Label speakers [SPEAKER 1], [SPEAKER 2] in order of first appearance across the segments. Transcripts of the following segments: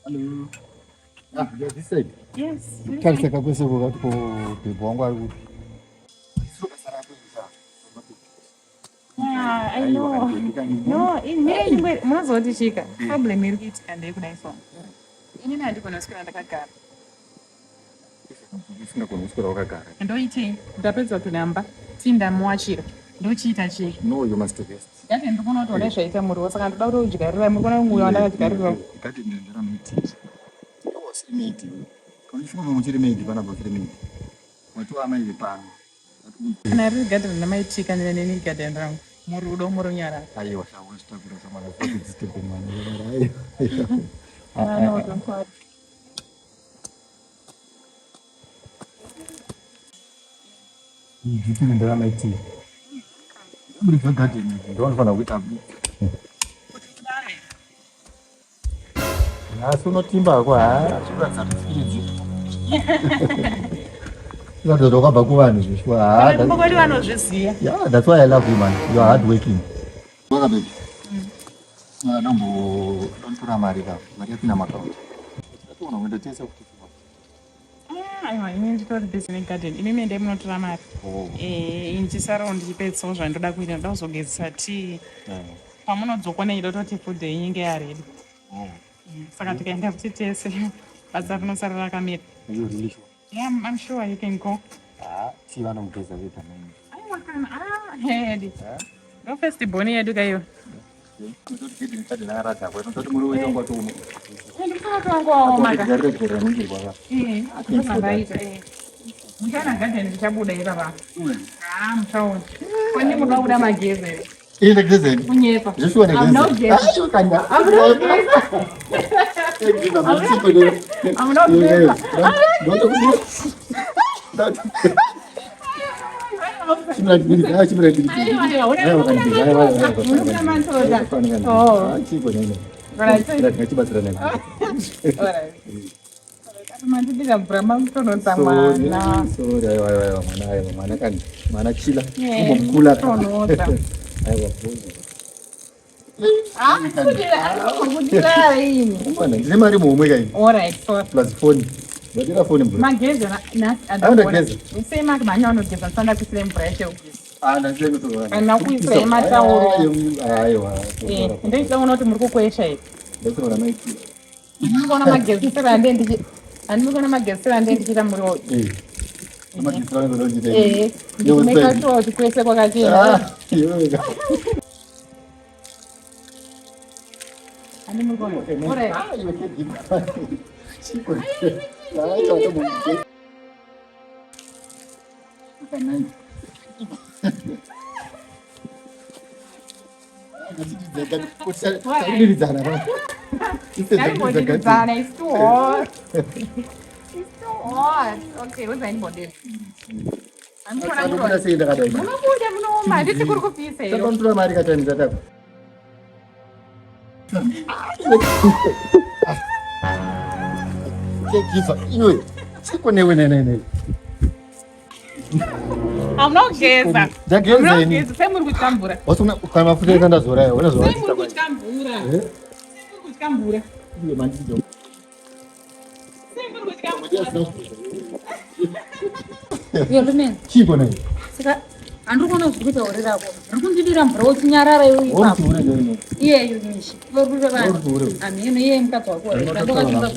[SPEAKER 1] Hello. Ah, yeah, this side.
[SPEAKER 2] Yes.
[SPEAKER 1] Tarisa kakwese kokati ko bhebhi wangu ari kupi?
[SPEAKER 2] Ah, I know. No, inini munozoti chika. Problem iri kuitika ndeyekudai so. Inini handigona kuswera ndakagara.
[SPEAKER 1] Usingagoni kuswera wakagara.
[SPEAKER 2] Ndoitei? Ndapedza kunamba. Tindamuwachira. Ndochiita chii?
[SPEAKER 1] No, you must rest.
[SPEAKER 2] Garden ndikuona kuti wadai zvaita muriwo saka ndoda kuti udyarira muri kuona nguyo wandakadyarira.
[SPEAKER 1] Garden nderamaitiri. Iwe usiri maid iwe. Kana uchifunga muchiri maid panapa usiri maid. Watova amai vepano.
[SPEAKER 2] Kana riri garden ramaitika ndine neni garden rangu. Murudo murunyararo.
[SPEAKER 1] Aiwa shawo zvitakura samwana kuti mwana. Aiwa.
[SPEAKER 2] No, don't worry.
[SPEAKER 1] Ndipinde ndaramaitiri. Muri zvegarden ndovanofanira kuita. Asi unotimba hako haa zvikuratidza kuti Kuratidza kuti wakabva kuvanhu zvishwa. Haa.
[SPEAKER 2] Vanhu kwedu vanozviziva.
[SPEAKER 1] Yeah, that's why I love you man. You are hard working. Waka baby. Ah, dombo dontora mari ka. Mari yapinda muaccount. Tatoona kuenda tese kuti
[SPEAKER 2] Ah, aiwa ini nditori busy negarden imi mende munotora mari
[SPEAKER 1] Oh.
[SPEAKER 2] Eh, ini ndichisarawo ndichipedzawo zvandoda kuita ndoda kuzogezesa tii
[SPEAKER 1] Eh.
[SPEAKER 2] pamunodzoka neida kutoti food yenyu inge yaredi
[SPEAKER 1] Oh.
[SPEAKER 2] Saka tikaenda kuti tese basa rinosara rakamira.
[SPEAKER 1] Are you really sure?
[SPEAKER 2] Yeah, I'm sure you can go.
[SPEAKER 1] Ah, tii vanomugeza vega nani.
[SPEAKER 2] Aiwa kana ah hedi. Ndo first born yedu kaiyo. Muchaona garden ndichabuda ipapa. Ah, muchaona. Kwani munoda kubuda magezi here?
[SPEAKER 1] Ine gezi.
[SPEAKER 2] Kunyepa.
[SPEAKER 1] Joshua ne
[SPEAKER 2] I'm not
[SPEAKER 1] gezi.
[SPEAKER 2] gezi.
[SPEAKER 1] Ah, kanya.
[SPEAKER 2] I'm not gezi. I'm not gezi. Alright. Mandidira mvura mamutononza mwana.
[SPEAKER 1] Mwana kani mwana chila
[SPEAKER 2] Eh,
[SPEAKER 1] umbomkula
[SPEAKER 2] tonhodza.
[SPEAKER 1] aiwa
[SPEAKER 2] Ah, kudira, kudira ini.
[SPEAKER 1] mwana ndine mari muhomwe kaini
[SPEAKER 2] Alright, sorry.
[SPEAKER 1] plus foni ndadira foni mvura
[SPEAKER 2] Magezi nhasi
[SPEAKER 1] Anogeza.
[SPEAKER 2] Sei mhanya anogeza ndisanda kuisira mvura yacho yekugeza.
[SPEAKER 1] Ah, ndandire kutora.
[SPEAKER 2] Kana kuisira matauro.
[SPEAKER 1] Aiwa.
[SPEAKER 2] Eh, ndoisaona kuti muri kukwesha here.
[SPEAKER 1] Ndakutora maiti.
[SPEAKER 2] Handiri kuona magezisiro ande ndichi handiri kuona magezisiro ande ndichiita muriwo.
[SPEAKER 1] Eh. Magezisiro ande ndichiita.
[SPEAKER 2] Eh, ndichimeka sure kuti kwese kwakachena.
[SPEAKER 1] Ah, iwe.
[SPEAKER 2] Handi muri kuona. Alright.
[SPEAKER 1] Ah, iwe kegipa. Chiko. Ah, chato mungu. Takudiridzana pa.
[SPEAKER 2] Takudiridzana, it's too hot. It's too hot. Okay, what's anybody?
[SPEAKER 1] Anobuda sei ndakadai?
[SPEAKER 2] Munobuda munooma, handiti kuri kupisa here?
[SPEAKER 1] Takamutora mari katani tatapa. Kegiva iwe. Chiko newe nene nene.
[SPEAKER 2] Hamuna kugeza.
[SPEAKER 1] Ndageza ini.
[SPEAKER 2] Sei muri kutya mvura?
[SPEAKER 1] Wasona kana mafuta eka ndazora ayo, unazora.
[SPEAKER 2] Sei muri kutya mvura?
[SPEAKER 1] Eh?
[SPEAKER 2] Sei muri kutya mvura?
[SPEAKER 1] Iwe mandidza.
[SPEAKER 2] Sei muri kutya mvura?
[SPEAKER 3] Iwe Lumen,
[SPEAKER 1] Chiko nei?
[SPEAKER 3] saka handiri kuona zviri kuita hure rako. Riri kundidira mvura uchinyarara iwe ipapo.
[SPEAKER 1] Uri hure ndewe.
[SPEAKER 3] Iyeyu mishi. Iwe uri kuita vanhu.
[SPEAKER 1] Uri hure.
[SPEAKER 3] Hameno iye mukadzi wako.
[SPEAKER 1] Unototora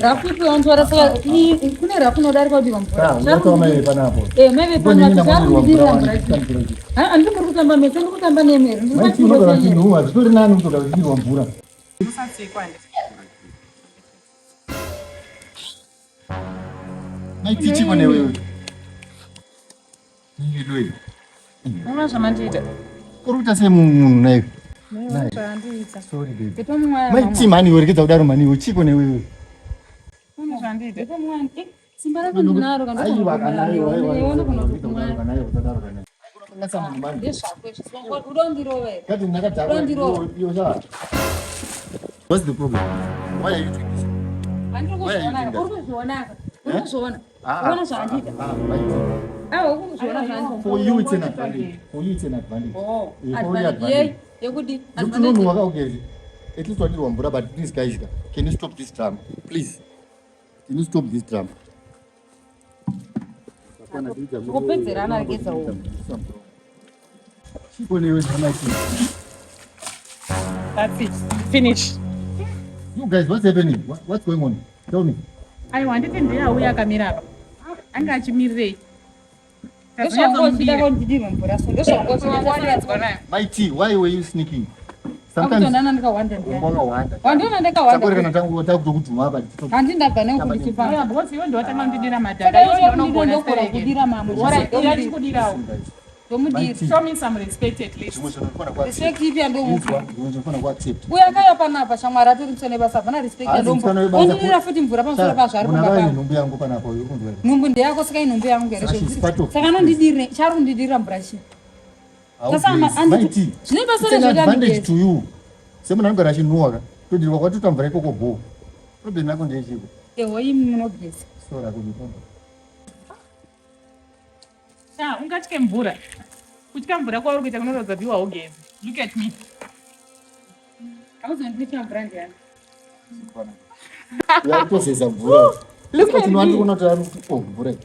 [SPEAKER 3] Rafu ipi waunzwara saka kune rafu inodarika kudirwa mvura.
[SPEAKER 1] Ah, unotora mai panapo.
[SPEAKER 3] Eh, mai vepano
[SPEAKER 1] Mbona
[SPEAKER 3] zvakundidira
[SPEAKER 1] mvura
[SPEAKER 3] mvura.
[SPEAKER 1] wani.
[SPEAKER 3] Handiri muri kutamba mese, ndiri kutamba nemi here. Ndiri
[SPEAKER 1] Mai tinotora
[SPEAKER 3] kutamba nemi.
[SPEAKER 1] chinhuwa, zvitori nani kutoka kudirwa mvura.
[SPEAKER 2] Musatsikwa handiti.
[SPEAKER 1] Mai tichiko newe iwe. Iwe.
[SPEAKER 2] Unoona zvamandiita?
[SPEAKER 1] Uri kuita sei munhu naiwe?
[SPEAKER 2] Naiwe zvaandiita.
[SPEAKER 1] Sorry baby.
[SPEAKER 3] Ndipo mwana.
[SPEAKER 1] Mai ti mhani iwe regedza kudaro mhani iwe chiko newe iwe.
[SPEAKER 2] Unoona zvaandiita?
[SPEAKER 3] Ndipo mwana. Eh, Simba rako ndinaro kana
[SPEAKER 1] Aiwa kana aiwa aiwa.
[SPEAKER 3] Unoona
[SPEAKER 1] Regedza
[SPEAKER 3] kuti
[SPEAKER 1] kudaro kana aiwa usadaro kana. Unokanganisa munhu mhani.
[SPEAKER 3] ndezvako izvi. Uda kundirova here?
[SPEAKER 1] Kati ndakadhakwa.
[SPEAKER 3] Unondirova.
[SPEAKER 1] Iwe sha. What's the problem? Why are you doing this?
[SPEAKER 3] Handiri
[SPEAKER 1] Why are you
[SPEAKER 3] kuzviona.
[SPEAKER 1] doing that?
[SPEAKER 3] Uri kuzviona. Uri
[SPEAKER 1] Eh?
[SPEAKER 3] kuzviona.
[SPEAKER 1] Ah,
[SPEAKER 3] Unoona zvaandiita.
[SPEAKER 1] ah, ah, mai T.
[SPEAKER 3] Aiwa, uri kuzviona zvaandiita.
[SPEAKER 1] For you it's an advantage. For you it's an advantage.
[SPEAKER 3] Oh,
[SPEAKER 1] Eh, for you
[SPEAKER 3] advantage
[SPEAKER 1] advantage.
[SPEAKER 3] yei yekuti
[SPEAKER 1] Nekuti unonhuwa kaugezi. At least wadirwa mvura, but please guys, can you stop this drama? Please. Can you stop this drama?
[SPEAKER 3] Kupedzerana regedza uko.
[SPEAKER 1] Chipo newe drama ichi.
[SPEAKER 2] That's it. Finish.
[SPEAKER 1] You guys, what's happening? What's going on? Tell me.
[SPEAKER 2] Aiwa, handiti ndiye auya akamira apa. Anga achimirirei?
[SPEAKER 3] Ndozvangochida kuti ndidirwe mvura so ndozvangochida.
[SPEAKER 1] Mai T, why were you sneaking? Sometimes
[SPEAKER 3] Akutonana ndikawanda ndiyani.
[SPEAKER 1] wakawanda.
[SPEAKER 3] Wandiona ndakawanda.
[SPEAKER 1] Takorekana tangu takutokudhuma apa.
[SPEAKER 3] Handi ndabva neuku ndichifamba.
[SPEAKER 2] Because iwe ndiwatanga kundidira madhaka.
[SPEAKER 3] Saka
[SPEAKER 2] Iwe
[SPEAKER 3] iwe
[SPEAKER 2] ndinogona
[SPEAKER 3] ndogona
[SPEAKER 2] stereke.
[SPEAKER 3] kudira mamwe.
[SPEAKER 2] Alright, ira ndichikudirawo.
[SPEAKER 3] Ndomudira.
[SPEAKER 2] Show me some respect at least.
[SPEAKER 1] Zvimwe zvinofana kuaccept.
[SPEAKER 3] Respect ipi yandomupa?
[SPEAKER 1] Inzwa, zvimwe zvinofana kuaccept.
[SPEAKER 3] Uyo akauya panapa shamwari atori mutsvene basa hapana respect
[SPEAKER 1] Hanzi
[SPEAKER 3] yandomupa.
[SPEAKER 1] mutsvene webasa
[SPEAKER 3] Ondidira futi mvura pamusoro pazvo ari
[SPEAKER 1] Munhu
[SPEAKER 3] kumba
[SPEAKER 1] ava
[SPEAKER 3] kwangu.
[SPEAKER 1] nhumbu yangu panapa uyu kunzwa.
[SPEAKER 3] Nhumbu ndeyako saka inhumbu yangu here
[SPEAKER 1] Saka she's part of
[SPEAKER 3] Saka anondidirire chari kundidirira mvura chii?
[SPEAKER 1] Mai T.
[SPEAKER 3] Zvine basa
[SPEAKER 1] It's an
[SPEAKER 3] rezvekuti
[SPEAKER 1] advantage
[SPEAKER 3] andigeze.
[SPEAKER 1] to you. Semunhu anogara achinhuwa ka. Todirwa kwatoita mvura ikoko bho. Problem yako ndeyechiko.
[SPEAKER 3] Eho imi munogeza.
[SPEAKER 1] Sorry akuzvitomba.
[SPEAKER 2] Sha, ungatye mvura. Kutya mvura kwauri kuita kunoratidza kuti iwe haugezi. Look at me.
[SPEAKER 3] Hauzonditya mvura ndiyani?
[SPEAKER 1] Yakutozeza mvura.
[SPEAKER 2] Look at
[SPEAKER 1] Saka
[SPEAKER 2] me.
[SPEAKER 1] tinoona kuti ari kuti oh mvura iyi.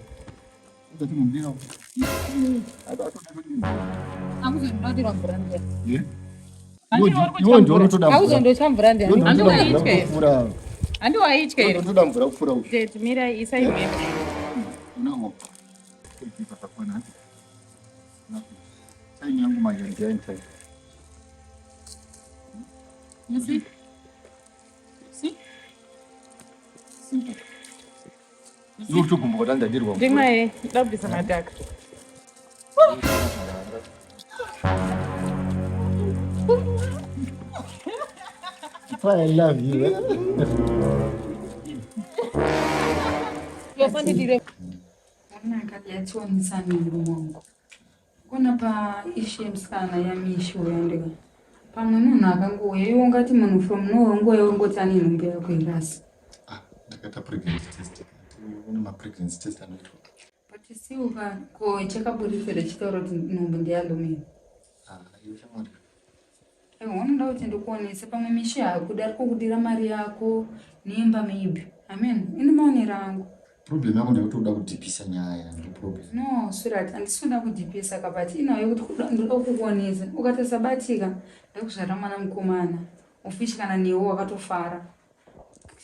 [SPEAKER 1] Atoda mvura.
[SPEAKER 3] Hakuzondinodirwa mvura ndiyani?
[SPEAKER 1] Yeah.
[SPEAKER 2] Handi uri kutya
[SPEAKER 1] Iwe ndiwe
[SPEAKER 2] mvura.
[SPEAKER 1] unotoda mvura.
[SPEAKER 3] Hauzondotya mvura ndiyani?
[SPEAKER 1] Iwe ndiwe unotoda
[SPEAKER 2] Handi
[SPEAKER 1] mvura
[SPEAKER 2] waitya
[SPEAKER 1] kupfuura.
[SPEAKER 2] Handi waitya
[SPEAKER 1] Iwe
[SPEAKER 2] here?
[SPEAKER 1] unotoda mvura kupfuura uyu.
[SPEAKER 2] Tete, mirai isai mhepo.
[SPEAKER 1] Unango. Kuipa pakwana. Time yangu manje ndiyaini time.
[SPEAKER 2] You see? See?
[SPEAKER 1] Simple. Iwe kutogumbuka kuti andadirwa mvura.
[SPEAKER 2] Ndimwaye, ndabvisa madhaka.
[SPEAKER 1] That's why I love you. Eh?
[SPEAKER 3] Yosandidire. Yationisani murume wangu. Kona pa ishe musikana yamisho yandika. Pamwe munhu akangouya iwe ungati munhu from nowhere ungouya ungoti ane nhumbu yako irasi.
[SPEAKER 1] Ah, ndakaita pregnancy test. Kune ma-pregnancy test anoitwa.
[SPEAKER 3] But siuka ko chakaburitsira chitaura kuti nhumbu ndeyalumeni.
[SPEAKER 1] Ah, iwe shamwari.
[SPEAKER 3] Aiwa unoda kuti ndikuonese pamwe mishe hakuda ari kukudira mari yako neimba maybe. Amen. Ini maonero angu.
[SPEAKER 1] Problem yako ndeyekuti uda kudhipisa nyaya ndo problem.
[SPEAKER 3] No, sweetheart, handisi kuda kudhipisa ka but inayo yekuti ndoda kukuonesa. Ukatosabatika ndakuzvara mwana mukomana. Ufishi kana newe wakatofara.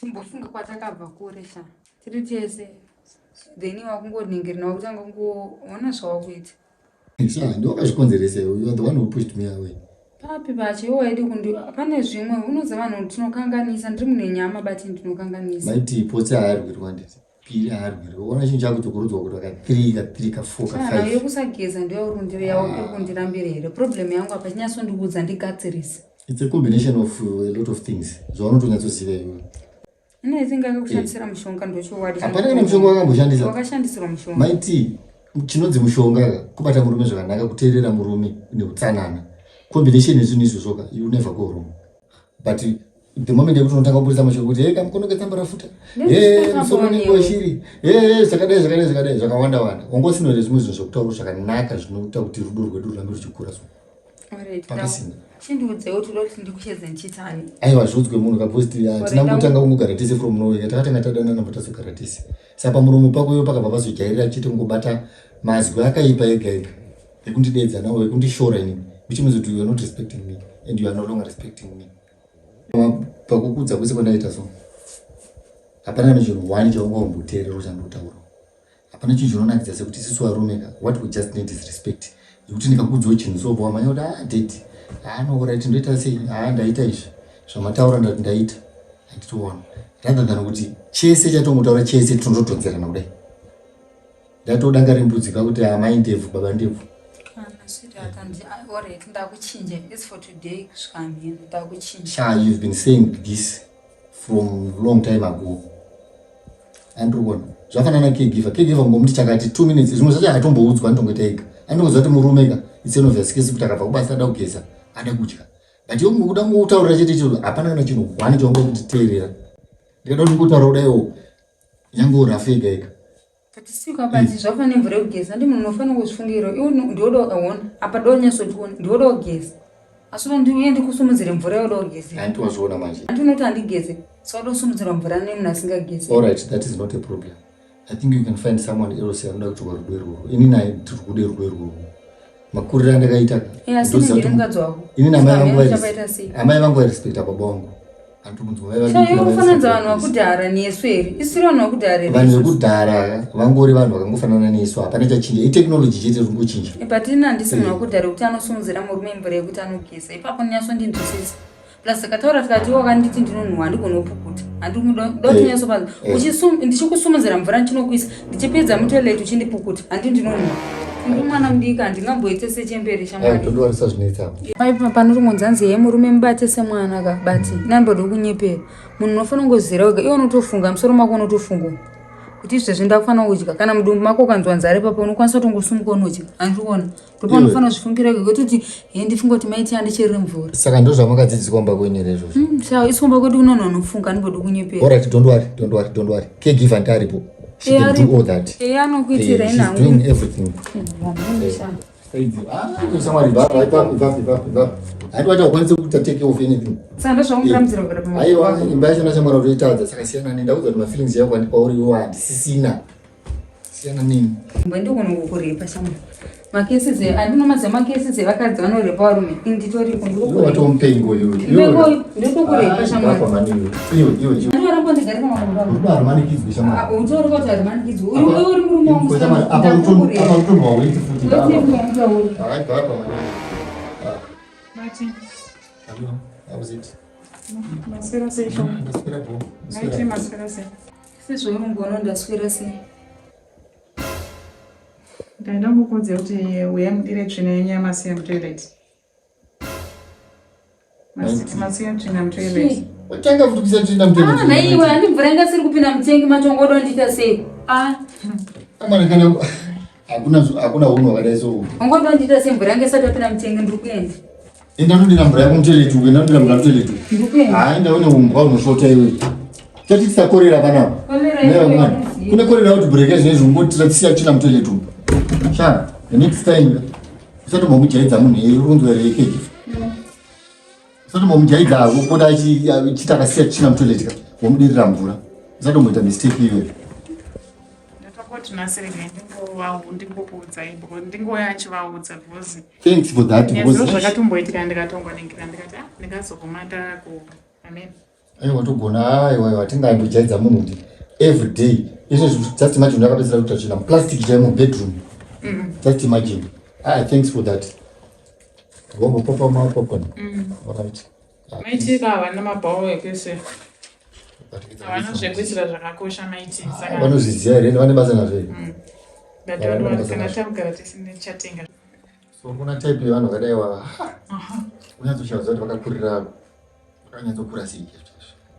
[SPEAKER 3] Chimbofunga kwatakabva kure sha. Tiri tese. Then wakungoningirina wakutanga kungoona zvawakuita.
[SPEAKER 1] Sha, ndiwe wakazvikonzeresa iwe. You are the one who pushed me away.
[SPEAKER 3] Papi pacho iwe waidi kundi pane zvimwe unoziva vanhu tinokanganisa ndiri mune nyama but ndinokanganisa.
[SPEAKER 1] Maiti potse haarwirwa handiti. Piri haarwirwa. Uona chinhu chakutokurudzwa kuti ka 3 ka 3 ka 4 ka
[SPEAKER 3] Kana
[SPEAKER 1] 5.
[SPEAKER 3] yekusageza ndiyo uri kundirambira here. Problem yangu apa chinyatsondiudza ndigadzirise.
[SPEAKER 1] It's a combination of a lot of things. Zvaunotonyatsoziva iwe.
[SPEAKER 3] Ine tinga akakushandisira mushonga ndochokwadi.
[SPEAKER 1] Hapana kana mushonga wakamboshandisa.
[SPEAKER 3] Wakashandisirwa mushonga.
[SPEAKER 1] Maiti chinonzi mushonga ka kubata murume zvakanaka kuteerera murume neutsanana. Combination yezvinhu izvozvo ka you never go wrong. But the moment yekuti unotanga kuburitsa mashoko kuti hey kamukono ketsamba rafuta hey musoro unenge weshiri hey zvakadai zvakadai zvakadai zvakawanda wanda wangosina here zvimwe zvinhu zvekutaura zvakanaka zvinoita kuti rudo rwedu rurambe ruchikura so
[SPEAKER 3] Alright,
[SPEAKER 1] Pakasina.
[SPEAKER 3] Chindiudzewo kuti unoda kuti ndikushedze ndichitani.
[SPEAKER 1] Aiwa zviudzwe munhu kaposti hatina kutanga kungogara tese from nowhere takatanga tadanana patazogara tese saka pamuromo pako iwe pakabva pazojairira chete kungobata mazwi akaipa ega ega ekundidedza nawo ekundishora inini which means kuti you are not respecting me and you are no longer respecting me. Pakukudza kwese kwandaita so hapana kana chinhu one chaungaumboteerera chandotaura. Hapana chinhu chinonakidza sekuti isusu varume ka what we just need is respect. Yekuti ndikakuudzawo chinhu so obva wamhanya kuti ah daddy ah no right ndoita sei ah ndaita izvi zvamataura ndati ndaita handitoona rather than kuti chese chatongotaura chese tinotodhonzerana kudai. Ndatodanga rembudzi ka kuti amai ndebvu baba ndebvu.
[SPEAKER 3] Kana sweetheart alright ndakuchinja it's for today kusvika mheno ndakuchinja.
[SPEAKER 1] Sha you've been saying this from long time ago. Andiri kuona zvafanana caregiver caregiver ngomuti chakati 2 minutes zvimwe zvacho akatomboudzwa anotongoita ega anongoziva kuti murume ka it's an obvious case kuti akabva kubasa ada kugeza ada kudya but iwe kungokuda kungotaurira chete chete hapana kana chinhu one chaunga kunditeerera ndikada kuti ngotaura kudaiwo nyange urafu ega ega.
[SPEAKER 3] But sika but zvafana nemvura yekugeza ndi munhu unofanira kuzvifungira iwe ndioda ona apa donyatsoti ndioda kugeza. Asi unondiuye ndikusumudzire mvura yoda kugeze.
[SPEAKER 1] Hanti wazviona manje.
[SPEAKER 3] Hanti unoti handigeze. So unoda kusumudzira mvura nemunhu asingageze.
[SPEAKER 1] All right, that is not a problem. I think you can find someone else anoda kutsvaka rudo irworwo. Ini naye tiri kuda rudo irworwo. Makuriro andakaita.
[SPEAKER 3] Eh, asi
[SPEAKER 1] ndoziva
[SPEAKER 3] ndine
[SPEAKER 1] kuti-
[SPEAKER 3] mukadzi wako.
[SPEAKER 1] Ini namai vangu
[SPEAKER 3] Saka
[SPEAKER 1] vari
[SPEAKER 3] uchabaita sei?
[SPEAKER 1] amai vangu vairespecta baba vangu.
[SPEAKER 3] Chaiyo kufananidza vanhu vakudhara nesu here? Isu tiri vanhu vakudhara here?
[SPEAKER 1] Vanhu vekudhara vangori vanhu vakangofanana nesu, hapana chachinja. Itechnology chete iri kungochinja.
[SPEAKER 3] Eh, but ini handisi munhu wekudhara wekuti anosunzira murume mvura yekuti anogeza. Ipapo ndinyatsondinzwisisa. Plus takataura tikati iwe wakanditi ndinonhuwa handigoni kupukuta. Handikuda kuti
[SPEAKER 1] eh,
[SPEAKER 3] unyatsopanza.
[SPEAKER 1] Eh.
[SPEAKER 3] Ndichikusumudzira mvura ndichinokuisa ndichipedza mutoilet uchindipukuta. Handi ndinonhuwa. Ndiri mwana mudiki handingamboite sechembere shamwari.
[SPEAKER 1] Tondiwanisa zvinetsa.
[SPEAKER 3] Paipa panotongonzi hanzi hee murume mubate semwana ka but nambode kunyepera munhu unofanira kungozira wega iwe unotofunga musoro mako unotofunga kuti izvezvi ndakufanira kudya kana mudumbu mako ukanzwa nzara ipapo unokwanisa kutongosumuka unodya handikuona ndopa unofanira kuzvifungira wega kwete hee ndifunga kuti maiti andicherere mvura
[SPEAKER 1] Saka ndozvamakadzidziswa kumba kwenyu here izvozvo?
[SPEAKER 3] Sha isu kumba kwedu kuno vanhu vanofunga handibodi kunyepera.
[SPEAKER 1] Alright, don't worry, don't worry, don't worry. Caregiver ndiaripo. She
[SPEAKER 3] Eh,
[SPEAKER 1] can do
[SPEAKER 3] aripo.
[SPEAKER 1] all that.
[SPEAKER 3] Eya anokuitira
[SPEAKER 1] Eh,
[SPEAKER 3] ina
[SPEAKER 1] she's
[SPEAKER 3] hangu.
[SPEAKER 1] doing everything. Handiwacha ukwanise kuita take care of anything.
[SPEAKER 3] Saka ndozvamurambidzira kugara pamwe.
[SPEAKER 1] Aiwa, imba yacho nachamwari kutoitadza saka siyana neni. Ndakuudza kuti mafeelings yako andipa uri iwo handisisina. Siyana neni.
[SPEAKER 3] Mbwe ndikona kukurepa shamwari. Makesi andinomaziva makesi evakadzi vanorepa varume. Ini nditoriko
[SPEAKER 1] Iwe watomupengo iwe.
[SPEAKER 3] Mpengo nditokurepa shamwari.
[SPEAKER 1] Iwe iwe iwe.
[SPEAKER 3] Andiwaramba ndigare pamakumbo.
[SPEAKER 1] Rudo harumanikidzwi shamwari.
[SPEAKER 3] Utori kuti harumanikidzwi. Uri uri murume wangu.
[SPEAKER 1] Shamwari, apa
[SPEAKER 3] Ndakurepa.
[SPEAKER 1] utonwa weti futi.
[SPEAKER 3] Weti mutauri.
[SPEAKER 1] Hayi, baba mani.
[SPEAKER 2] Martin,
[SPEAKER 1] Hello, how is it?
[SPEAKER 2] maswera sei shoma?
[SPEAKER 1] Ndaswera bho.
[SPEAKER 2] Maiti maswera sei?
[SPEAKER 3] Sezvauri ndaswera sei?
[SPEAKER 2] Ndaida kukuudza kuti uya mudire tsvina yenyu yamasiya mutoilet. Masiya tsvina mutoilet.
[SPEAKER 1] Watanga futi kuisa tsvina mutoilet.
[SPEAKER 3] Ah, naiwe handi mvura yanga isiri kupinda mutengi macho ngoda ndiita sei? Ah,
[SPEAKER 1] Amana kana hakuna hunhu hwakadai so.
[SPEAKER 3] Ngoda ndiita sei mvura yanga isati yapinda mutengi ndiri kuenda.
[SPEAKER 1] Enda ndodira mvura yako mutoilet uko, enda ndodira mvura mutoilet uko.
[SPEAKER 3] Ndiri kuenda.
[SPEAKER 1] Hayi, ndaone umbwa unoshota iwe. Chati tisakorera panapa.
[SPEAKER 3] Korera
[SPEAKER 1] Newe
[SPEAKER 3] iwe
[SPEAKER 1] mwana.
[SPEAKER 3] unoziva.
[SPEAKER 1] Kune korera kuti break zvinezvi ungotira tsvina mutoilet uko. Sha, the next time usati mbomujaidza munhu iyeye unzwa here keki. Usati mbomujaidza kupota achiita akasiya tsvina mutoilet ka. Womudirira mvura. Usati mboita mistake iyoyo.
[SPEAKER 2] Ndatongoti nhasi regai ndingokuudzai because ndingouya achivaudza because
[SPEAKER 1] Thanks for that
[SPEAKER 2] nezuro
[SPEAKER 1] because
[SPEAKER 2] zvakatomboitika ndikatongoningira ndikati ah ndingazoguma ku amen.
[SPEAKER 1] Aiwa togona, aiwa aiwa tingandojaidza munhu kuti every day izvezvi just imagine ndakapedzera kuita tsvina muplastic chaimo bedroom. Just imagine. Ah, thanks for that. Wambopopa mapopcorn. Alright.
[SPEAKER 2] Maiti havana mabhawo ekuisira. Havana zvekuisira zvakakosha maiti. Saka
[SPEAKER 1] Vanozviziva here vane basa nazvo here?
[SPEAKER 2] Ndati kana takugara tese ndichatenga.
[SPEAKER 1] So kuna type yevanhu vakadai wa unyatsoshaya kuti vakakurira vakanyatsokura sei izvozvo.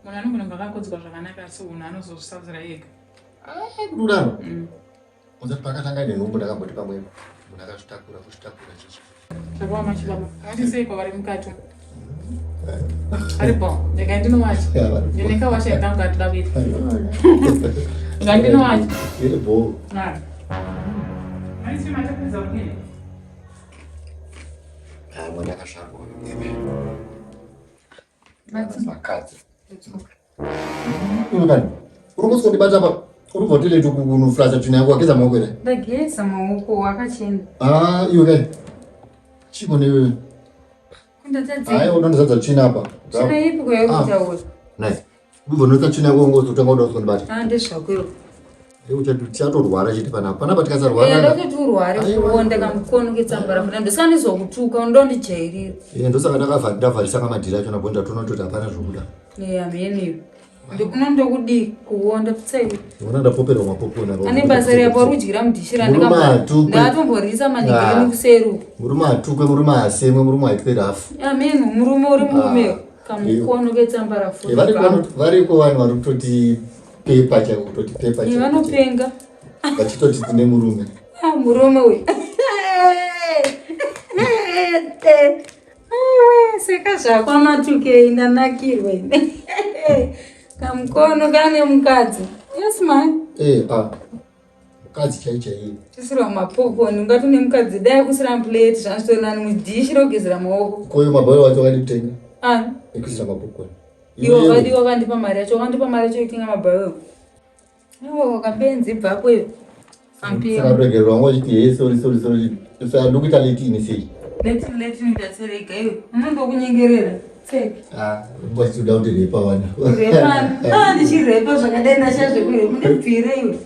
[SPEAKER 2] Munhu anogona kunge akakudzwa zvakanaka asi munhu anozozvisarudzira ega.
[SPEAKER 1] Ah, kudaro. Unzati pakatanga nenhumbu ndakamboti pamwe munhu akazvitakura kuzvitakura chichi.
[SPEAKER 2] Zvakaoma chibaba. Akati sei kwavari mukati umu? Aripo, ndega ndinowacha. Ndine kawasha kangu katoda kuita. Ngandinowacha.
[SPEAKER 1] Iri bho.
[SPEAKER 2] Ah. Maiti matapedza kudini?
[SPEAKER 1] Ah, mwana akazvarwa. Vakadzi. Iwe kani, uri kusondibata pa uri kubva toilet kunoflasha tsvina yako wageza maoko here?
[SPEAKER 3] Ndageza maoko akachena.
[SPEAKER 1] Ah, iwe kani. Chiko newewe.
[SPEAKER 3] Kundatadza.
[SPEAKER 1] Hayi, unondizadza tsvina apa.
[SPEAKER 3] Tsvina ipi kwauri kutaura?
[SPEAKER 1] Nice. Ubva unoisa tsvina yako ngozotanga kuda kuzondibata.
[SPEAKER 3] Ah, ndezvako iwe.
[SPEAKER 1] Tichatorwara chete panapa. Panapa tikasarwara.
[SPEAKER 3] Ndakati urware
[SPEAKER 1] Aiwa.
[SPEAKER 3] kuonda kamukono ketsamba rafuna ndosaka undondijairira.
[SPEAKER 1] Eh, ndosaka ndakavharisa kamadhiri acho nabho ndatoona kuti hapana zvokuda.
[SPEAKER 3] Eh, hameniyo. Ndinondokudii kuonda ptsai.
[SPEAKER 1] Ona ndapoperwa mapopona.
[SPEAKER 3] Ane basa repo uri kudyira mudhishira
[SPEAKER 1] Murume atukwe.
[SPEAKER 3] ndatomborisa manhigirini
[SPEAKER 1] Ah.
[SPEAKER 3] kuseri uko.
[SPEAKER 1] Murume atukwe, murume asemwe, murume aitwe rafu.
[SPEAKER 3] Ameno murume uri murume
[SPEAKER 1] Ah.
[SPEAKER 3] kamukono ketsamba
[SPEAKER 1] Eh,
[SPEAKER 3] rafuna.
[SPEAKER 1] variko vanhu vari kutoti pepa chaiko kutoti pepa
[SPEAKER 3] Eh,
[SPEAKER 1] chaiko.
[SPEAKER 3] vanopenga.
[SPEAKER 1] Vachitoti tine murume.
[SPEAKER 3] Ah, murume uyu. Aiwe, seka zvako amatukei ndanakirwa ini. Kamukono kane mukadzi. Yes man.
[SPEAKER 1] Eh, ah. Mukadzi chai chaiye.
[SPEAKER 3] Tisira mapopcorn ungati une mukadzi dai kusira plate zvanzvitori nani mudhishi rokugezera maoko.
[SPEAKER 1] Koyo mabhayo wacho wakadi kutenga?
[SPEAKER 3] Ani?
[SPEAKER 1] Ekusira mapopcorn.
[SPEAKER 3] Iwe wakadi wakandipa mari yacho wakandipa mari yacho yekutenga mabhayo. Iwe wakabenzi bvapo iwe.
[SPEAKER 1] Saka kuregerera wanga uchiti hee sorry sorry sorry. Saka ndokuita late ini sei?
[SPEAKER 3] Late late inoita serega iwe. Unondokunyengerera. Tseke.
[SPEAKER 1] Ah, wachitoda kuti repa vana.
[SPEAKER 3] Repa. Ah, ndichirepa zvakadai ndashaya zvekurepa. Ndibvire iwe.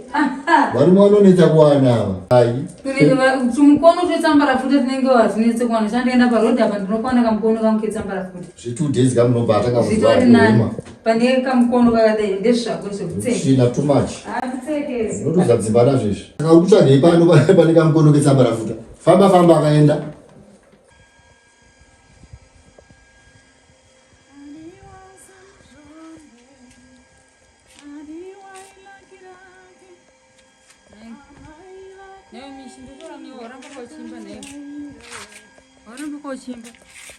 [SPEAKER 1] Varume vanonetsa kuwana ava. Ai.
[SPEAKER 3] Tumukono twetsambarafuta tinenge watinetse kuwana. Chandienda paroad apa ndinokuwana kamukono kangu ketsambarafuta.
[SPEAKER 1] Zve 2 days kamunobva atanga
[SPEAKER 3] Zvitori nani. Pane kamukono kakadai ndezvako zvekutsenga.
[SPEAKER 1] Svina too much.
[SPEAKER 3] Hatitseke.
[SPEAKER 1] Unotoza dzimba nazvo izvi. Saka uri kutsvagei pano pane kamukono ketsambarafuta? Famba famba akaenda.
[SPEAKER 3] Kochimba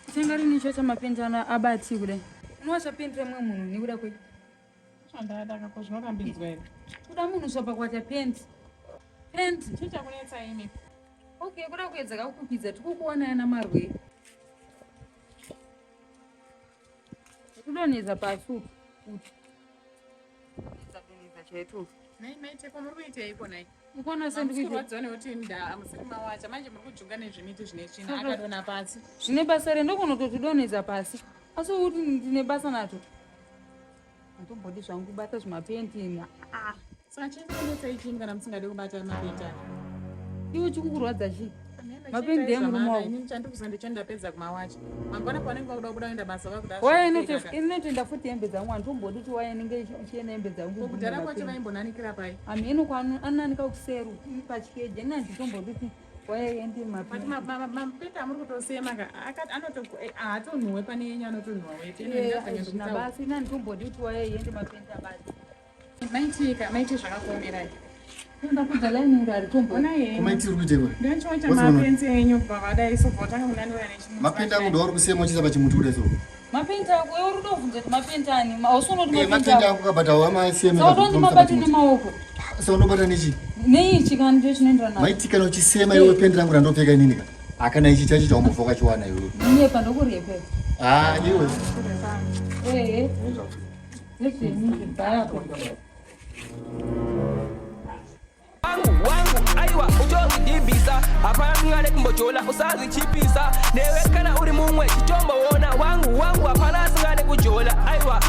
[SPEAKER 3] kutenga rini cho chamapendi ano abati kudai unowachapendera mumwe munhu nekuda kwe
[SPEAKER 2] Chandadaka ko zvinorambidzwa here?
[SPEAKER 3] Kuda munhu svapa kwacha pendi pendi
[SPEAKER 2] Chii chakunetsa imi?
[SPEAKER 3] Okay, kuda kuedza kakukupidza tikukuona yana marwe kudonhedza pasi uku uku donhedza donhedza chaito
[SPEAKER 2] Nhai maiteko muri kuiteiko nhai?
[SPEAKER 3] Ukuona sendikuita
[SPEAKER 2] Kurwadziwa nekuti nda musiri mawacha manje muri kujunga nezvimiti zvine tsvina akadonha pasi.
[SPEAKER 3] Zvine basa re ndokunototidonhedza pasi asi kuti ndine basa nato handimbodi zvangu kubata zvimapenti ah.
[SPEAKER 2] Saka chii kunetsai chii kana musingadi kubata mapenti aya?
[SPEAKER 3] Iwe chikukurwadza chii? Mapendi emurume wako.
[SPEAKER 2] Inini chandikuziva ndicho ndapedza kumawacha. Mangwana pavanenge vakuda kubuda kuenda basa vakuda.
[SPEAKER 3] Waya inotoenda futi hembe dzangu handimbodi kuti waya inenge ichienda hembe dzangu.
[SPEAKER 2] Kudhara kwacho vaimbonanikira pai?
[SPEAKER 3] Hameno kwaanonanika kuseru pachikeji ini handitombodi kuti waya iende
[SPEAKER 2] mapendi. Mapendi amuri kutosema ka haatonhuwe pane yenyu anotonhuwa weti.
[SPEAKER 3] Hazvina basa ini handitombodi kuti waya iende mapendi abati.
[SPEAKER 2] Maitika maiti zvakakuomerai.
[SPEAKER 3] Ndakudza line iri haritombo.
[SPEAKER 2] Ona yenyu.
[SPEAKER 1] Kumaitiri kuite kwa?
[SPEAKER 2] Ndanchiwacha mapenzi enyu kubva vadai so bva tanga kunanura nechimuti.
[SPEAKER 1] Mapendi angu ndoari kusema uchisa pachimuti kudai so.
[SPEAKER 3] Mapendi ako iwe uri kutobvunza kuti mapendi ani? Hausi unoti
[SPEAKER 1] Eh, mapendi ako kabata wamasema.
[SPEAKER 3] Saka utonzi mabati nemaoko.
[SPEAKER 1] Saka unobata nechi?
[SPEAKER 3] Neichi kana ndicho chinoenderana nazvo.
[SPEAKER 1] Maiti kana uchisema iwe pendi rangu randopfeka inini ka. Akana ichi chacho chaumbofa wakachiwana iwe.
[SPEAKER 3] Unyepa ndokurepa.
[SPEAKER 1] Ah, iwe.
[SPEAKER 3] Eh. Nezvenyu zvibhako.
[SPEAKER 4] Wangu wangu aiwa uchozvidhibhisa hapana asingade kumbojola usazvichipisa newe kana uri mumwe chitomboona wangu wangu hapana asingade kujola aiwa.